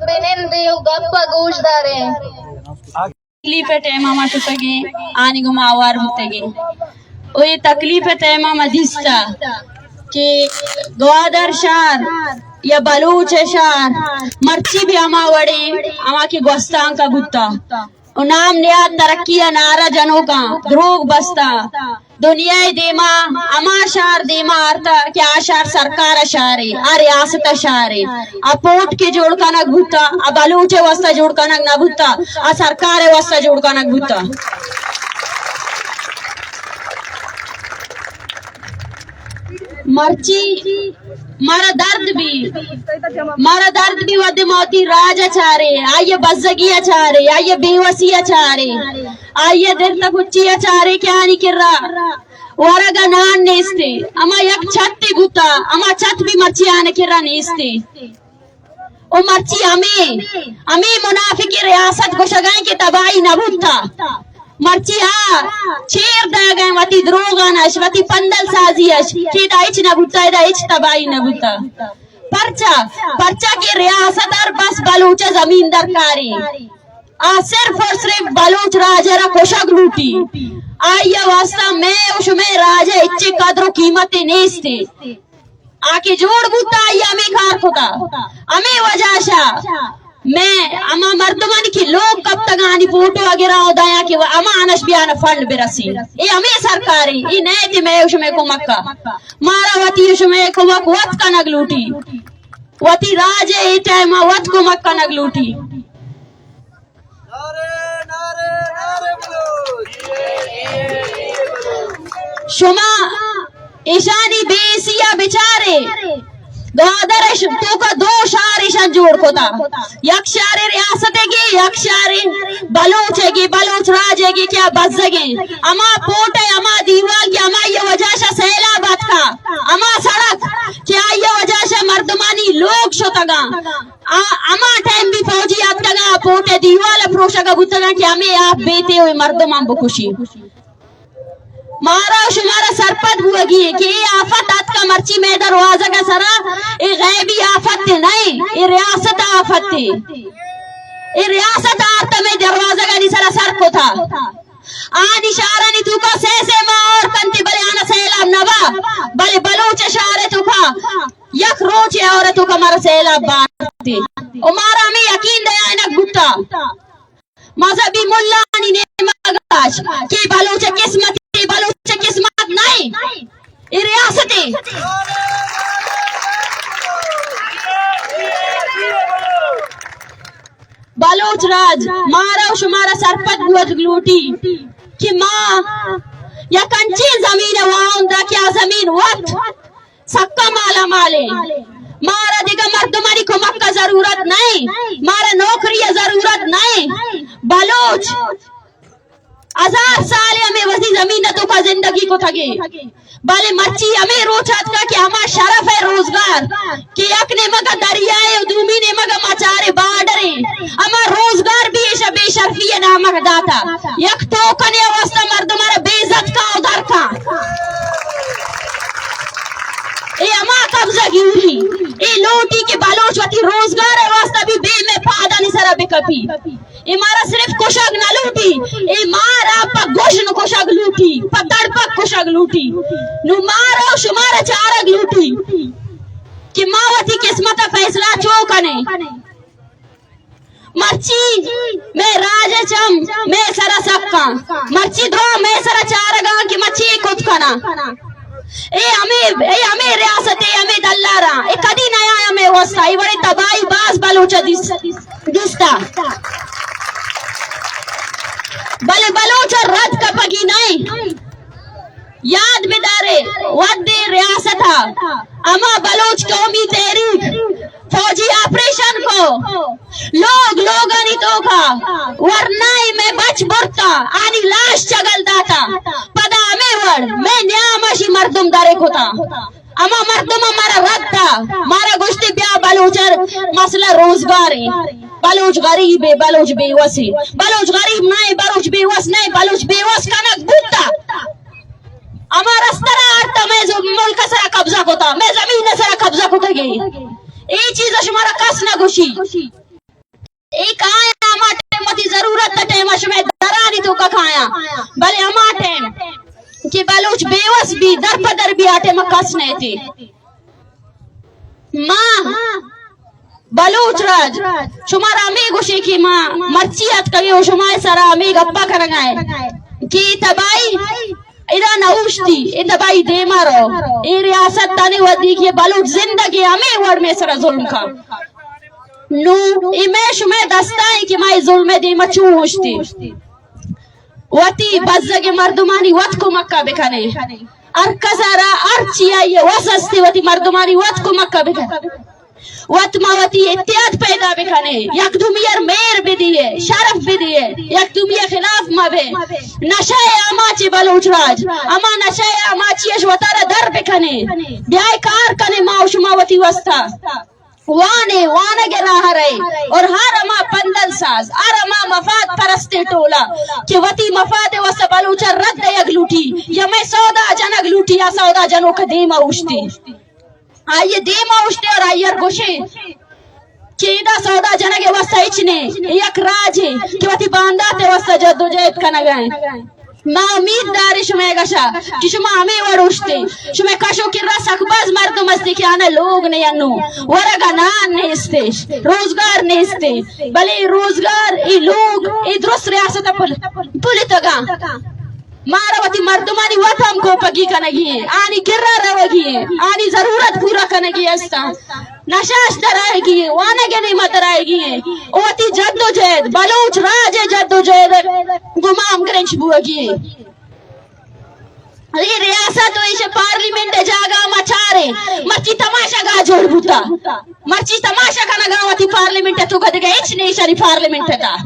بنندیں و گپ ءَ گوش داریں۔ تکلیف ءِ ٹائم ءَ ما شتگیں، آنی گوما آوار بوتگیں۔ و اے تکلیف ءِ ٹائم ءَ ما دیستا کہ گوادر شہر یا بلوچ ءِ شہر مرچی بھی ہما وڑیں، ہما کہ گوستانک ءَ بوتا۔ و نام نیاد ترقی ءِ نعرہ جنوکاں دروگ بستا۔ دنیا ءِ دیما ہما شہر دیما آرتا کہ آ شہر سرکار ءِ شہرے، آ ریاست ءِ شہرے۔ آ پورٹ کہ جوڑ کنگ بوتا، آ بلوچ ءِ واسطہ جوڑ کنگ نہ بوتا، آ سرکار ءِ واسطہ جوڑ کنگ بوتا۔ مرچی مارا درد بی، مارا درد بی وھدے ما وتی راج ءَ چارے، آئی ءِ بزگی ءَ چارے، آئی ءِ بے وسی ءَ چارے، آئی ءِ دل تہ کچی ءَ چارے کہ آنی کرا ورگ ءَ نان نیستے، ہما یک چھتے بوتا، ہما چھت بھی مرچی آنی کرا نیستے۔ و مرچی ہمے، ہمے منافق ریاست گوشگائیں کہ تباہی نہ بوتا۔ مرچی آ چیر دئیگائیں وتی دروگان اش، وتی پندل سازی اش، کہ ادا ہچ نہ بوتا، ادا ہچ تباہی نہ بوتا۔ پرچا؟ پرچا کہ ریاست ءَ بس بلوچ ءِ زمین درکاری۔ آ صرف اور صرف بلوچ راج ءَ را کشگ لوٹی۔ آئی ءِ واسطہ مئے و شمئے راج ءِ ہچ قدر و قیمت نیستے۔ آ کہ جوڑ بوتا، آئی ہمے کار کتا۔ ہمے وجہ شا مئے ہما مردمانی کہ لوگ کپتگانی فوٹو ءَ گراں و دایاں کہ ہما انش بیان فنڈ برسی۔ اے ہمے سرکاریں، اے نئے تے مئے و شمئے کمک ءَ۔ مارا وتی و شمئے کمک وت کنگ لوٹی۔ وتی راج ءِ اے ٹائم ءَ وت کمک کنگ لوٹی۔ شما ایشانی بے حسی ءَ بچارے، گوادر ءِ توکا دو شہر ایشان جوڑ کتا، یک شہر ریاست ءِ گے، یک شہر بلوچ ءِ گے، بلوچ راج ءِ گے کہ آ بزگیں۔ ہما پورٹ ءِ ہما دیوال کہ ہمائی ءِ وجہ شا سیلاب اتکا، ہما سڑک کہ آئی ءِ وجہ شا مردمانی لوگ شتگاں۔ آ، ہما ٹائم بھی فوجی آتکگاں، پورٹ ءِ دیوال ءَ پروشگ ءَ بوتگاں کہ ہمے آپ بیتے و مردماں بکشی۔ مارا و شمارا سرپد بوگی ایں کہ اے آفت آتکا مرچی مئے دروازگ ءِ سرا، اے غیبی آفت نئیں، اے ریاست آفت اے۔ اے ریاست آرت مئے دروازگانی سرا سر کتا۔ آنی شہرانی توکا سئے سئے ماہ اور کنتی، بلے آنا سیلاب نبا، بلے بلوچ شہر توکا یک روچے اور توکا مارا سیلاب بارتے۔ و مارا ہمیں یقین دیائنگ بوتا۔ مذہبی ملانی نیمگاش کہ بلوچ قسمت، بلوچ قسمت نہیں، اے ریاستے۔ بلوچ راج مارا و شمارا سرپد بوت لوٹی کہ ما یک انچیں زمین ء واہند ء کہ آ زمین وت سکا مالا مال ایں۔ مارا دگہ مردمانی کمک ء ضرورت نہ ایں، مارا نوکری ء ضرورت نہ ایں۔ بلوچ ہزار سال ہمے وتی زمین ء توکا زندگی کتگیں، بلے مرچی ہمے روچ آتکا کہ ہما شرف ء روزگار کہ یک نیمگ ء دریا ء و دومی نیمگ ء ما چارے بارڈر ایں، ہما روزگار بھی ایشا بے شرفی ء نامگ داتا، یک ٹوکنے ء واسطہ مردم ء را بے عزت کا و در کا۔ اے ہما قبضہ گیری، اے لوٹی کہ بلوچ وتی روزگار ء واسطہ بھی بے مئے پادانی سرا بکپی۔ اے مارا صرف کشگ نہ لوٹی، اے مارا پہ گژن کشگ لوٹی، پہ تڑپک کشگ لوٹی۔ نو مارا و شمارا چارگ لوٹی کہ ما وتی قسمت ء فیصلہ چو کنیں۔ مرچی مئے راج ء چم مئے سرا سکاں، مرچی دراہ مئے سرا چارگاں کہ ما چے کت کناں۔ اے ہمے، اے ہمے ریاست، اے ہمے دلاراں، اے کدی نیا ہمے واسطہ، اے وڑے تباہی باز بلوچ ء دیس-، دیستا۔ بلے بلوچ ء رد کپگی نئے۔ یاد بدارے، وھدے ریاست ء ہما بلوچ قومی تحریک فوجی آپریشن کو، لوگ لوگانی توکا ورنائے مئے بچ برتا، آنی لاش چگل داتا، پدا ہمے وڑ مئے نیام اشی مردم درے کتا۔ ہما مردم مارا رد دا، مارا گوشتے بیا بلوچ ء مسئلہ روزگار ایں، بلوچ غریب ایں، بلوچ بے وس ایں، بلوچ غریب نہ ایں، بلوچ بے وس نہ ایں، بلوچ بے وس کنگ بوتا۔ ہما رستر آرتا مئے ز-، ملک ء سرا قبضہ کتا، مئے زمین ء سرا قبضہ کتگے۔ اے چیز ء شمارا کس نہ گوشی۔ اے کایاں ہما ٹائم وتی ضرورت ءِ ٹائم ءَ شمئے درانی توکا کایاں، بلے ہما ٹائم کہ بلوچ بے وس بی، در پہ در بی، آ ٹائم ءَ کس نہ اتی۔ ما بلوچ راج شمارا ہمے گوشیں کہ ما مرچی اتکگیں و شمئے سرا ہمے گپا کنگا ایں کہ اے تباہی ادا نہ اوشتی، اے تباہی دیما رو۔ اے ریاست تانے ودی کہ بلوچ زندگیں ہمے وڑ مئے سرا ظلم کا۔ نوں اے مئے شمئے دستا ایں کہ ما اے ظلم ءِ دیما چوں اوشتیں۔ وتی بزگیں مردمانی وت کمک ءَ بکنیں۔ ہر کس ءَ را ہر چی آئی ءِ وس استے وتی مردمانی وت کمک ءَ بکنیں۔ وت ما وتی اتحاد پیدا بکنیں، یک دومی ءَ مہر بدیے، شرف بدیے، یک دومی ءِ خلاف مبے۔ نشہ ءِ آماچیں بلوچ راج، ہما نشہ ءِ آماچی اش وتارا در بکنیں۔ بیائے کار کنیں ما و شما وتی واسطہ۔ وانے، وانگ ءِ راہ ءَ رئے اور ہر ہما پندل ساز، ہر ہما مفاد پرستیں ٹولہ کہ وتی مفاد ءِ واسطہ بلوچ ءَ رد دیگ لوٹی یا مئے سودا جنگ لوٹی، آ سودا جنوک ءَ دیما اوشتی۔ آئی ءِ دیما اوشتے اور آئی ءَ گوشے کہ ادا سودا جنگ ءِ واسطہ ہچ نے، اے یک راجے کہ وتی باندات ءِ واسطہ جدوجہد کنگ ءَ ایں۔ ما امید داریں شمئے گشا کہ شما ہمے وڑ اوشتے۔ شمئے کش و کرا سک باز مردم استے کہ آنا لوگ نے انو، ورگا نان نیستے، روزگار نیستے، بلے اے روزگار، اے لوگ، اے درست ریاست ءَ پل-، پلتگاں۔ مارا وتی مردمانی وت ہم کوپگی کنگی ایں، آنی کرا روگی ایں، آنی ضرورت پورا کنگی استاں۔ نشہ اش درائیگی ایں، وانگ ءِ نیما درائیگی ایں۔ او وتی جد و جہد، بلوچ راج ءِ جد و جہد گوں ما ہمگرنچ بوگی ایں۔ اے ریاست و ایش پارلیمنٹ ءِ جاگہ ما چاریں، مرچی تماشا گاہ جوڑ بوتا۔ مرچی تماشا کنگا وتی پارلیمنٹ ءِ توکا، دگہ ہچ نے ایشانی پارلیمنٹ ءِ تہا۔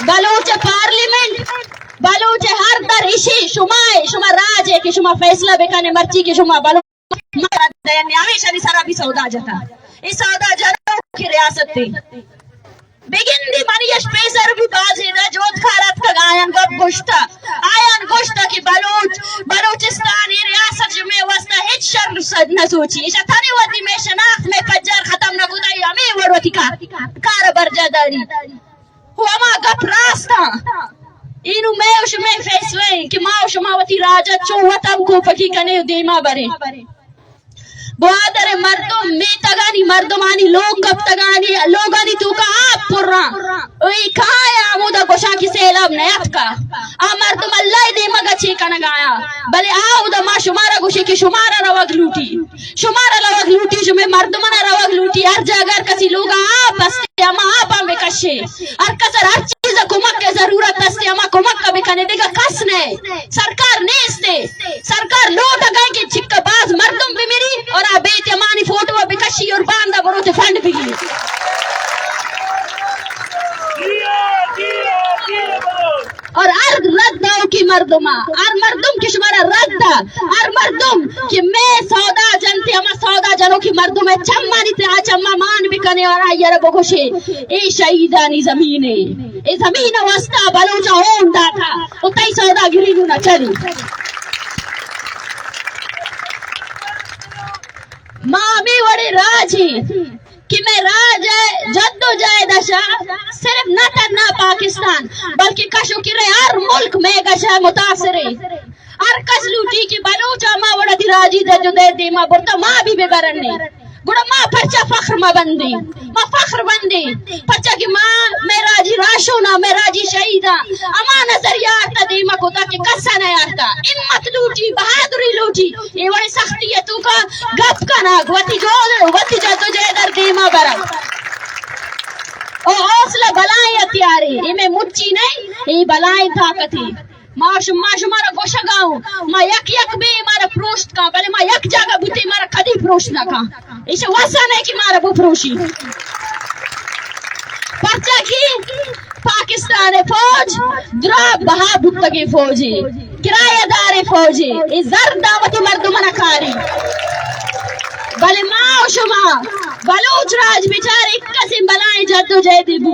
بلوچ پارلیمنٹ، بلوچ ہر در ایشی شما اے، شما راج اے کہ شما فیصلہ بکنے، مرچی کہ شما بلوچ ما رد دینے، ہمیشانی سرا بھی سودا جتا۔ اے سودا جنوکی ریاست اے۔ بگندی منی اش پیسر بھی بازیں نہ جوتکار اتکگ، آیان گپ گوشتہ، آیان گوشتہ کہ بلوچ، بلوچستان اے ریاست مئے واسطہ ہچ شر س-، نہ سوچی۔ ایشا تنے وتی مئے شناخت، مئے پجار ختم نہ کتہ، اے ہمے وڑ وتی کار، کار برجا داری۔ و ہما گپ راست آں۔ اینو مئے و شمئے فیصلہ ایں کہ ما و شما وتی راج ءَ چوں وت ہم کوپگی کنیں و دیما بریں۔ گوادر ءِ مردم، میتگانی مردمانی لوگ کپتگانی، لوگانی توکا آپ پراں۔ و اے کائے ہمودا گوشاں کہ سیلاب نیاتکا۔ آ مردم اللہ ءِ نیمگا چے کنگا آیاں۔ بلے آ اودا ما شمارا گوشیں کہ شمارا روگ لوٹی۔ شمارا روگ لوٹی، شمئے مردمانا روگ لوٹی، ہر جاگہ ہر کسی لوگا آپ استے، ہما آپاں بکشے۔ ہر کس ءَ ہر چیز ءِ کمک ءِ ضرورت استے، ہما کمک ءَ بکنے، دگہ کس نئے، سرکار نیستے۔ سرکار لوٹگا ایں کہ چکا باز مردم بمری اور آ بیت امانی فوٹو ءَ بکشی اور باندا بروت فنڈ بگی۔ اور ہر رد دئوکی مردم ءَ، ہر مردم کہ شمارا رد دات، ہر مردم کہ مئے سودا جنتے، ہما سودا جنوکی مردم ءِ چمانی تہا چما مان بکنے اور آئی ءَ را بگوشے، اے شہیدانی زمین اے، اے زمین ءِ واسطہ بلوچ ءَ ہون داتا، و تئی سوداگری نوں نہ چلی۔ ما ہمے وڑیں راج ایں کہ مئے راج ءِ جد و جہد ءَ شہ صرف نہ تہنا پاکستان، بلکہ کش و کرے ہر ملک مئے گشا متاثر ایں۔ ہر کس لوٹی کہ بلوچ ءَ ہما وڑ ءَ وتی راجی جد و جہد دیما برتا، ما بھی بہ برنے۔ گڑا ما پرچا فخر مہ بندیں؟ ما فخر بندیں، پرچا کہ ما، مئے راجی راہشوناں، مئے راجی شہیداں ہما نظریہ آرتا دیما کتا کہ کسا نہ آرتا۔ ہمت لوٹی، بہادری لوٹی، اے وڑیں سختی ءِ توکا گپ کنگ، وتی جہد، وتی جد و جہد ءَ دیما برگ۔ او حوصلہ بلائیں ہتھیارے، اے مئے مچی نئیں، اے بلائیں طاقتے۔ ما شما، ما شمارا گوشگا اوں، ما یک یک بے مارا پروشت کن، بلے ما یک جاگہ بوتے مارا کدی پروشت نہ کن۔ ایشی وسا نئے کہ مارا بپروشی۔ پرچا کہ پاکستان فوج درا بہا بوتگیں فوجے، کرایہ داریں فوجے، اے زر داں وتی مردمانا کاری۔ بلے ما و شما بلوچ راج بچار، یک کسیں بلائیں جد و جہدے بو،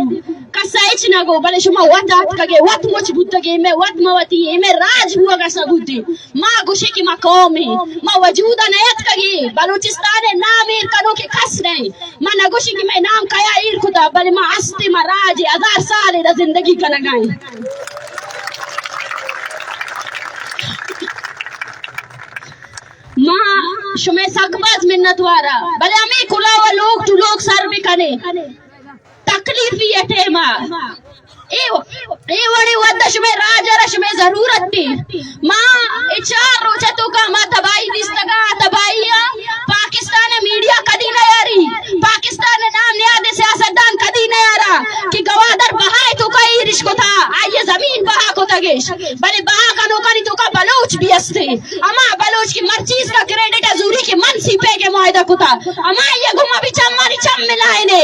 کسا ہچ نہ گو، بلے شما وت آتکگے، وت مچ بوتگے، مئے وت مہ وتی، اے مئے راج بوگا سبوتے۔ ما گوشیں کہ ما قومیں، ما وجودا نیاتکگیں، بلوچستان نام ایر کنوکیں کس نئیں۔ ما نہ گوشی کہ مئے نام کیا ایر کتا، بلے ما ہستیں، ما راج ہزار سال ادا زندگی کنگا ایں۔ ما شمئے سک باز منتوارا، بلے ہمے کلاہ ءَ لوگ ٹو لوگ سر بکنے۔ تکلیفی ءِ ٹائم ءَ اے، اے وڑیں وھد ءَ شمئے راج ءَ را شمئے ضرورت ایں۔ ما اے چار روچ ءِ توکا ما تباہی دیستگا، تباہی ءَ پاکستان ءِ میڈیا کدی نہ یاری، پاکستان ءِ نام نیاد ءِ سیاستدان کدی نہ یارا کہ گوادر بہا ءِ توکا ایرش کتا، آئی ءِ زمین بہا کتگش، بلے بہا کنوکانی توکا بلوچ بھی ہستے۔ ہما بلوچ کہ مرچی اس کا کریڈٹ ءَ زوری کہ من سی پیک ءَ معاہدہ کتا، ہما آئی ءَ گوما بھی چمانی چم ملائینے۔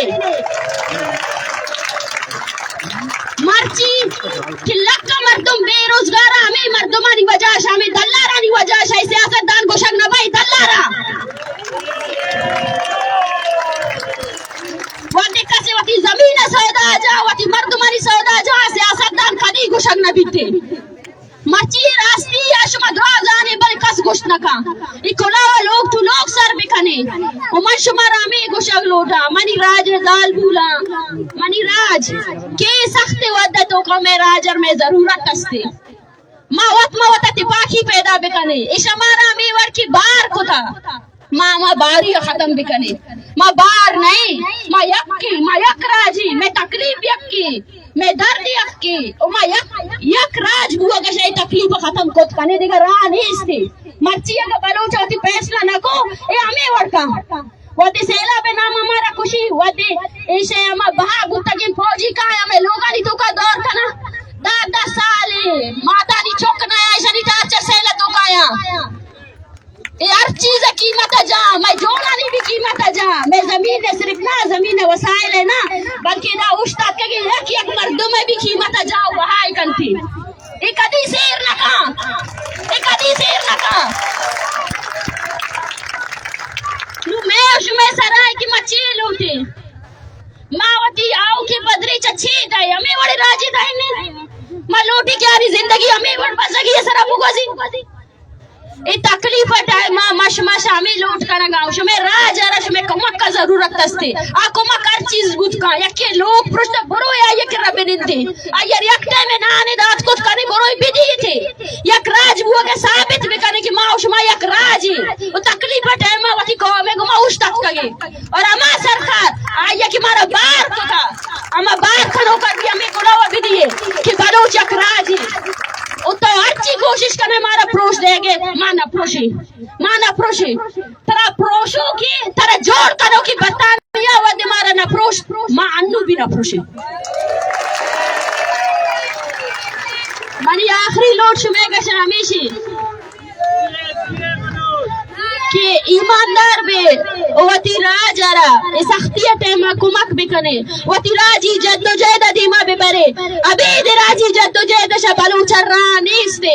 مرچی کہ لکھ مردم بے روزگار ءَ، ہمے مردمانی وجہ اش، ہمے دلارانی وجہ اش، اے سیاستدان گوشگ نہ بئے دلارا۔ وھدے کسے وتی زمین ءِ سودا جا، وتی مردمانی سودا جا، سیاستدان کدی گوشگ نہ بیتے۔ مرچی راستی ءَ شما دراہ زانے، بلے کس گوشت نہ کن۔ اے کلاہ ءَ لوگ ٹو لوگ سر بکنے۔ و من شما را ہمے گوشگ لوٹاں، منی راج ءِ زالبولاں، منی راج کہ سخت وھد ءِ توکا مئے راج ءَ مئے ضرورت استے۔ ما وت، ما وتا تپاکی پیدا بکنے۔ اے شما را ہمے وڑ کہ بار کتا۔ ما، ما باری ءَ ختم بکنیں۔ ما بار نئیں، ما یکیں، ما یک راجیں، مئے تکلیف یکیں، مئے درد یکیں، و ما یک، یک راج بوگ ءَ شہ اے تکلیف ءَ ختم کت کنیں، دگہ راہ نیست۔ مرچی اگہ بلوچ وتی فیصلہ نہ کو، اے ہمے وڑ کن۔ وھدے سیلاب ءِ نام ءَ مارا کشی، وھدے ایشی ءَ ہما بہا بوتگیں فوجی کاہ ءَ ہمے لوگانی توکا دور کناں، دہ دہ سال ایں، ماتانی چک نہ ایشانی ٹارچر سیل ءِ توکا یاں۔ اے ہر چیز ءِ قیمت ءَ جاں، مئے جونانی بھی قیمت ءَ جاں، مئے زمین ءِ صرف نہ، زمین ءِ وسائل ءِ نہ، بلکہ ادا اوشتاتگیں یک یک مردم ءِ بھی قیمت ءَ جاں و بہا ءَ کنتی۔ اے کدی سیر نہ کاں، اے کدی سیر نہ کاں۔ نوں مئے و شمئے سرا ایں کہ ما چے لوٹیں۔ ما وتی آؤکیں پدریچ ءَ چے دئیں؟ ہمے وڑیں راجے دئیں نے۔ ما لوٹیں کہ آنی زندگی ہمے وڑ بزگی ءِ سرا بگوزی۔ اے تکلیف ءِ ٹائم ءَ ما شما شہ ہمے لوٹ کنگ ءَ اوں، شمئے راج ءَ را شمئے کمک ءِ ضرورت استے۔ آ کمک ہر چیز بوت کن، یکے لوگ پرشت، برو آئی ءِ کرا بنندے، آئی ءَ یک ٹائمے نانے دات کت کنے، برو بدیتے۔ یک راج بوگ ءَ ثابت بکنے کہ ما و شما یک راجے و تکلیف ءِ ٹائم ءَ وتی قوم ءِ گوما اوشتاتکگیں۔ اور ہما سرکار آئی ءَ کہ مارا بار کتا، ہما بار کنوکاں بھی ہمے کلاہ ءَ بدیے کہ بلوچ یک راجے۔ و تو ہرچی کوشش کنے مارا پروش دیگے، ما نہ پروشیں، ما نہ پروشیں۔ ترا پروشوکیں، ترا جوڑ کنوکیں برطانیہ وھدے مارا نہ پروشت، ما انوں بھی نہ پروشیں۔ منی آخری لوٹ شمئے گشا ہمیشی کہ ایماندار بے، وتی راج ءَ را اے سختی ءِ ٹائم ءَ کمک بکنے، وتی راجی جدوجہد ءَ دیما ببرے۔ ابید راجی جدوجہد اش بلوچ ءَ راہ نیستے،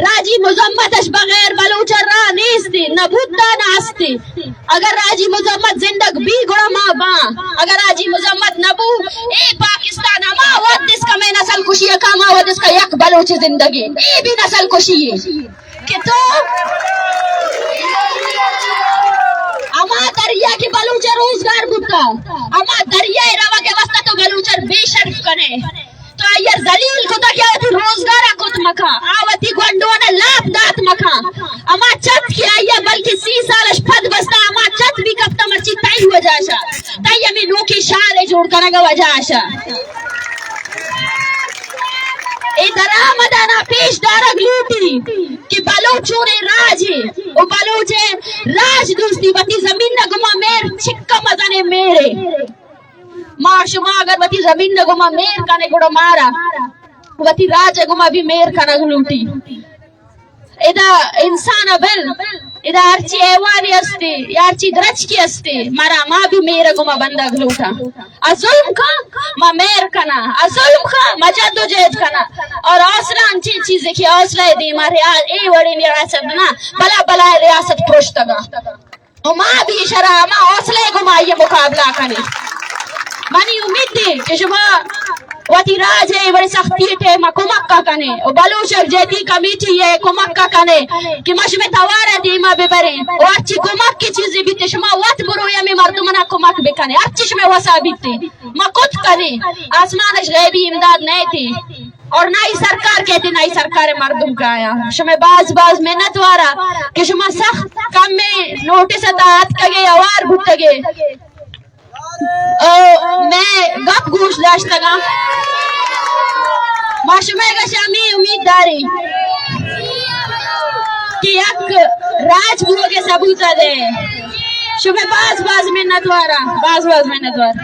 راجی مذمت اش بغیر بلوچ ءَ راہ نیستے، نہ بوتا نہ ہستے۔ اگر راجی مذمت زندگ بی گڑا ما باں، اگر راجی مذمت نہ بو، اے پاکستان ہما وھد اسکا مئے نسل کشی ءَ کاں، ہما وھد اسکا یک بلوچ زندگی، اے بھی نسل کشی ہے۔ کہ تو ہما دریا کہ بلوچ ءِ روزگار بوتا، ہما دریا ءِ روگ ءِ واسطہ تو بلوچ ءَ بے شرف کنے، تو آئی ءَ ذلیل کتا کہ آ وتی روزگار ءَ کت مکا، آ وتی گونڈوان ءَ لاپ دات مکا۔ ہما چت کہ آئی ءَ بلکہ سی سال اش پد بستا، ہما چت بھی کپتا مرچی تئی وجہ شا، تئی ہمے نوکیں شار ءِ جوڑ کنگ ءِ وجہ شا۔ اے درآمدانا پیش دارگ لوٹی کہ بلوچ چونیں راجے و بلوچ ءِ راج دوستی وتی زمین ءَ گما مہر چکا مزنیں مہرے۔ ما شما اگر وتی زمین ءَ گما مہر کنے گڑا مارا وتی راج ءَ گما بھی مہر کنگ لوٹی۔ ادا انسان ءَ بل، ادا ہرچی حیوانے ہستے یا ہرچی درچکے ہستے، مارا ہما بھی مہر ءَ گما بندگ لوٹاں۔ آ ظلم کاں، ما مہر کناں، آ ظلم کاں، ما جدوجہد کناں۔ اور حوصلہ انچیں چیزے کہ حوصلہ ءِ دیما ریا-، اے وڑیں ریاست نہ، بلا بلا ریاست پرشتگاں۔ و ما بھی شرا ہما حوصلہ ءِ گما آئی ءِ مقابلہ کنیں۔ منی امید ہے کہ شما وتی راج ءِ وڑ سختی ٹیم ءَ کمک ءَ کنے، و بلوچ یکجہتی کمیٹی ءِ کمک ءَ کنے کہ ما شمئے توار ءَ دیما ببریں، و ہرچی کمک کی چیزی بیتے شما وت بروئے ہمے مردمنا کمک بکنے، ہرچی شمئے وسا بیتے ما کت کنیں۔ آسمان اش غیبی امداد نئیتے، اور نہ ہی سرکار کئیتے، نہ ہی سرکار مردم کایا۔ شمئے باز باز منت وارا کہ شما سخت کمیں نوٹس ءِ تہا اتکگے، اوار بوتگے۔ او، مئے گپ گوش داشتگاں۔ ما شمئے گش ہمے امید داریں کہ یک راج بوگ ءِ ثبوت ءَ دے۔ شمئے باز باز منت وارا، باز باز منت وار۔